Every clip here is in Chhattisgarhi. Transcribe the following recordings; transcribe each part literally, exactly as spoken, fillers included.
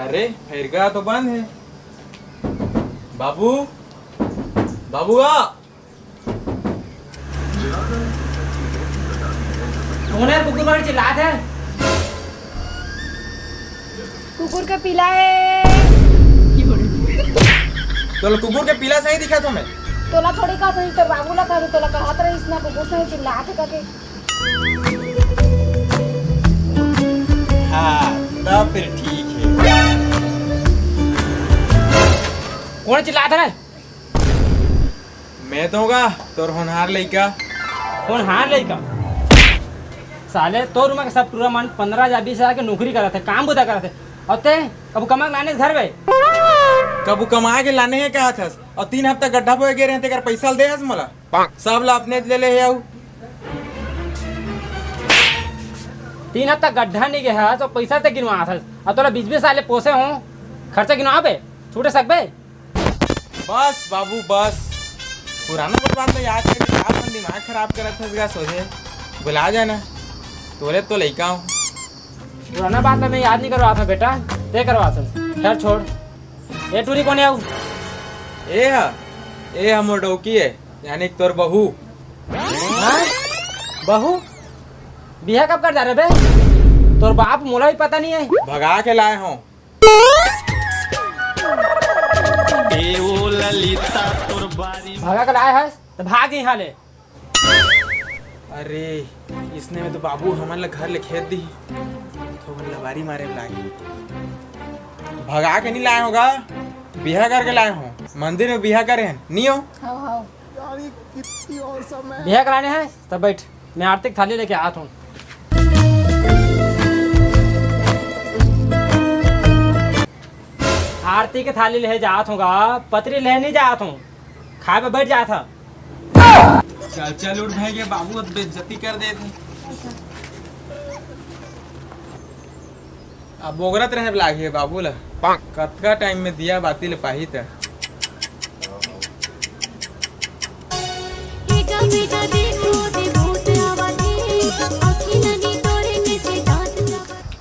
अरे, फैरका तो बंद है। बाबू, बाबू आ। कौन है कुकुर मन चिल्लात है? कुकुर के पीला है। तोला कुकुर के पीला सही दिखा तो मैं। तोला थोड़ी कहा था, तोर बाबू ला कहा था, तोला कहत रहीस ना, कुकुर सही चिल्लात है करके। हाँ, तब फिर ठीक है। कौन चिल्लात है रे? मैं तो होगा, तोर होनहार लइका। होनहार लइका? साले, तोर उमर के सब टूरा मन पंद्रह हजार, बीस हजार के नौकरी करत हे, काम बुता करत हे। अउ ते कभू कमा के लाने हस घर में? कभू कमा के लाने हे कहत हस, अउ तीन हफ्ता गड्ढा बोए गे रहें, तेकर पैसा ल दे हस मोला? सब ला अपने ले ले हे अउ। तीन हफ्ता गड्ढा नहीं गया है, तो पैसा ते गिनवात हस। अउ तोला बीस बीस साले पोसे हो, खर्चा गिनवा बे, छूटे सकबे? बस बाबू, बस। पुराना बात तो याद करके का अपन दिमाग खराब करत हस गा, सोझे भुला जाना। तोरे तो लइका हो। पुराना बात तो मैं याद नहीं करवात हूँ बेटा, ते करवात हस। खैर छोड़। ए टूरी कोन हे अउ? ए हा, ए हा मोर डौकी हे, यानी कि तोर बहू। हाँ? बहू? बिहा कब कर जा रहे बे? तोर बाप मोला भी पता नहीं है। भगा के लाए हूँ। ए ओ ललिता तोर बारी। भगा के लाए हस, तो भाग यहाँ ले। अरे, इसने में तो बाबू हमन ला घर ले खेद दी। तो हमन लबारी मारे लागे। भगा के नहीं लाए होगा, बिहा करके लाए हो। मंदिर में बिहा करे हैं, नहीं हो? हाँ, हाँ। यार, ये कितनी औसम है। बिहा कराने हैं, तब बैठ, मैं आरती के थाली लेके आत हूँ। आरती के थाली ले जात हूँ गा, पतरी ले नहीं जात हूँ, खाए पे बैठ जात हूँ। चल चल उठ भाई, ये बाबू अब बेइज्जती कर देत हे। अब बोगरत रहे लागे बाबू ला। कतका टाइम में दिया बाती ले पाही त।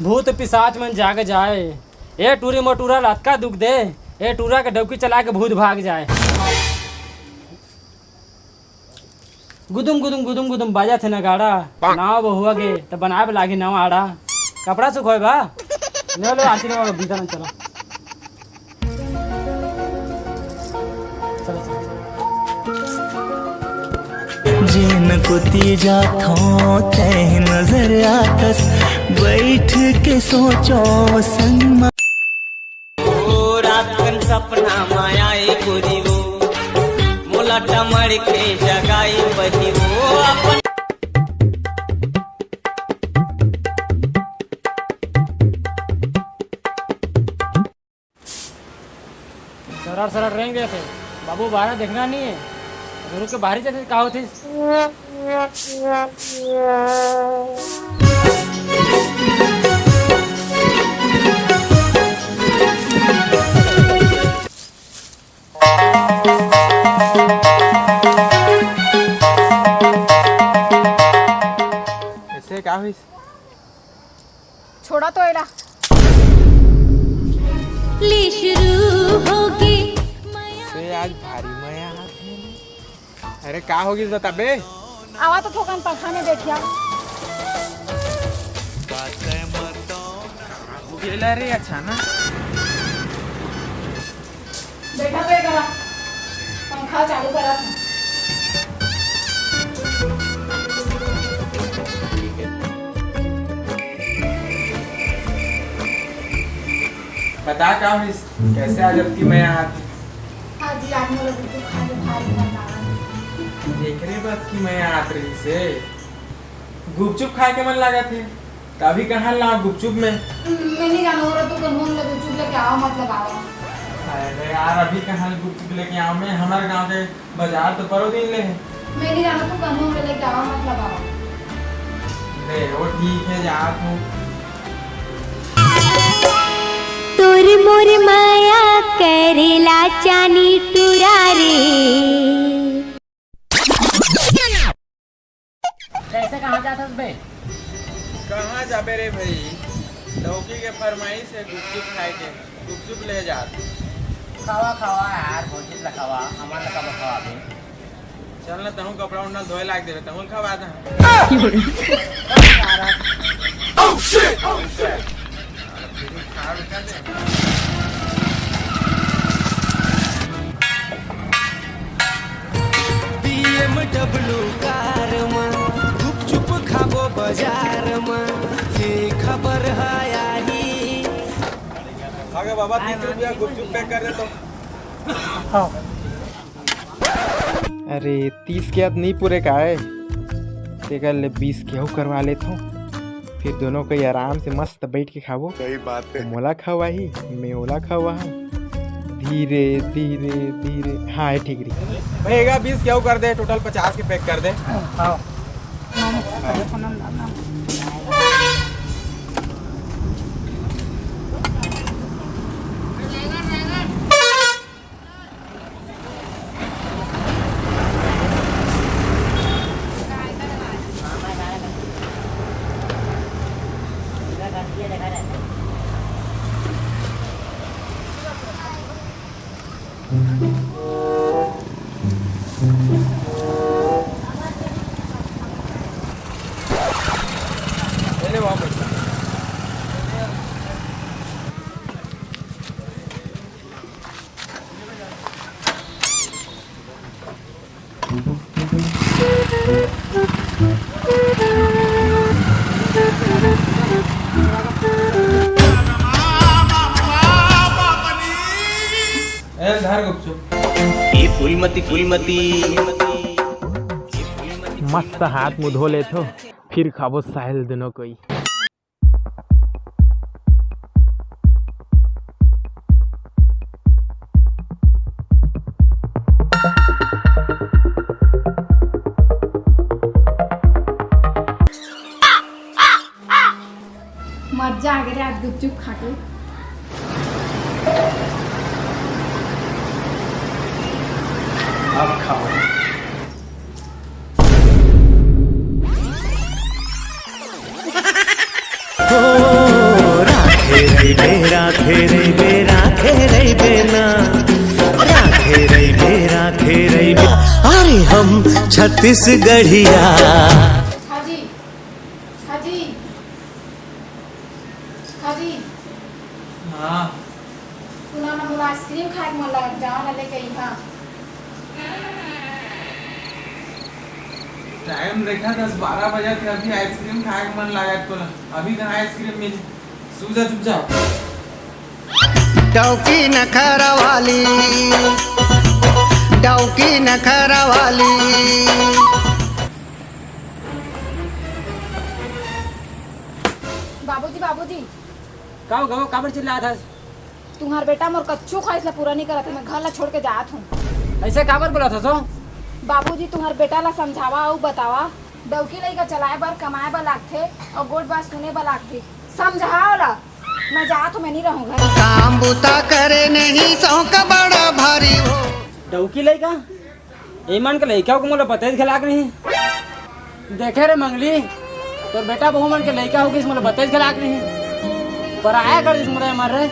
भूत पिशाच मन जाग जाए। ए टूरी मोर टूरा ला अतका दुख दे, ए टूरा के डौकी चला के भूत भाग जाए। गुदुम गुदुम गुदुम गुदुम बाजत हे नगाड़ा। नावा बहुआ गे त बनाए बर लागही नवा आड़ा। कपड़ा सुखोए बा। ले लो आरती लो, भीतर में चलो। चलो, चलो। जेन कोती जाथों तैं नजर आथस, बैठ के सोचों संग म। ओ रात कन सपना म आए गोरी वो, मोला टमड़ के जगाई बही वो अपन। सरर सरर रेंग देथे। बाबू बाहर देखना नहीं है। गुरु के बाहरी जाथे का होथे? ऐसे का होइस? छोड़ा तो एला। ले शुरू होगे से आज भारी मया आथे। अरे का होगिस बताबे? आवा तो थोकन पंखा में बैठिया। का हो गेला रे अचानक? बैठा तो ये करा, पंखा चालू करा। बता का होइस? कैसे आज अबकी मया आत हे? हाँ जी, आज मोला गुपचुप खा के भारी मजा आवा। एकरे बर अबकी मया आत रहिस हे। गुपचुप खाए के मन लागत हे, त अभी कहाँ लाओ गुपचुप में? मैं नहीं जाना, हो रहा तू कन्हू हमला गुपचुप लेके आवा, मतलब आवा। अरे यार, अभी कहाँ गुपचुप लेके आऊँ मैं? हमारे गांव के बाजार तो परो दिन ले है। मैं नहीं जाना, तू कन्हू हमला लेके आवा, मतलब आवा। ले, वो ठीक है, जा तू। तोर मोर माया करेला चानी टुरा रे। कैसे कहाँ जात हस बे? कहाँ जाबे रे भाई, लौकी के फरमाइश है गुपचुप खाए के। चुप चुप ले जा। खावा, खावा यार, भौजी ला खावा, हमार ला खावा, खावा भी। चल ना, तहूँ कपड़ा उन्ना धोए लाग देबे, तहूँ खावा था। Oh, shit! Oh, shit! BMW car म गुपचुप खाबो बाजार म, ये खबर है आही। आगे बाबा, तीस रुपया गुपचुप पैक कर दे तो। हाँ। अरे, तीस के याद नहीं पूरे का है, तेकर ले बीस के अउ करवा लेथों। फिर दोनों कोई आराम से मस्त बैठ के खाबो। सही बात है। मोला खवाही, मैं ओला खवाहूँ। धीरे धीरे धीरे, हाँ, ये ठीक रही। भैया, बीस के अउ कर दे, टोटल पचास के पैक कर दे। हाँ। ए, धर गुपचुप। ए फूलमती, फूलमती। मस्त हाथ मुंह धो लेथो, फिर खाबो साहिल दोनों कोई। मजा आ गया आज गुपचुप खा के। अब खाओ। ओ, राखे रहिबे, राखे रहिबे, राखे रहिबे ना। राखे रहिबे, राखे रहिबे। अरे हम छत्तीसगढ़िया। हाँ जी, हाँ जी, हाँ जी। हाँ। सुना ना, मोला आइसक्रीम खाए के मन लगत, जाओ ना लेके अइहा। टाइम देखा, दस बारह बजे थे, अभी आइसक्रीम खाए के मन लागत तोला। अभी कहाँ आइसक्रीम मिली? सूजा चुपचाप। डौकी नखरा वाली, डौकी नखरा वाली। बाबूजी, बाबूजी। का हो गो, काबर चिल्लात हस? तुम्हार बेटा मोर कच्चू ख्वाहिश ला पूरा नहीं करत है, मैं घर ला छोड़ के जात हूँ। ऐसे काबर बोलत हस ओ? बाबूजी, तुम्हार बेटा ला समझावा अउ बतावा, डौकी लइका चलाए बर, कमाए बर लागथे अउ गोठ बात सुने बर लागथे। समझाओ ला, मैं जात हूँ, मैं नहीं रहूँ घर। काम बुता करे नहीं शौक बड़ा भारी हो। डौकी लइका? ए मन के लइका को मोला बताइस घलाक नहीं। देखे रे मंगली, तोर बेटा बहू मन के लइका हो गिस, मोला बताइस घलाक नहीं। पराया कर दिस मोला ए मन रे।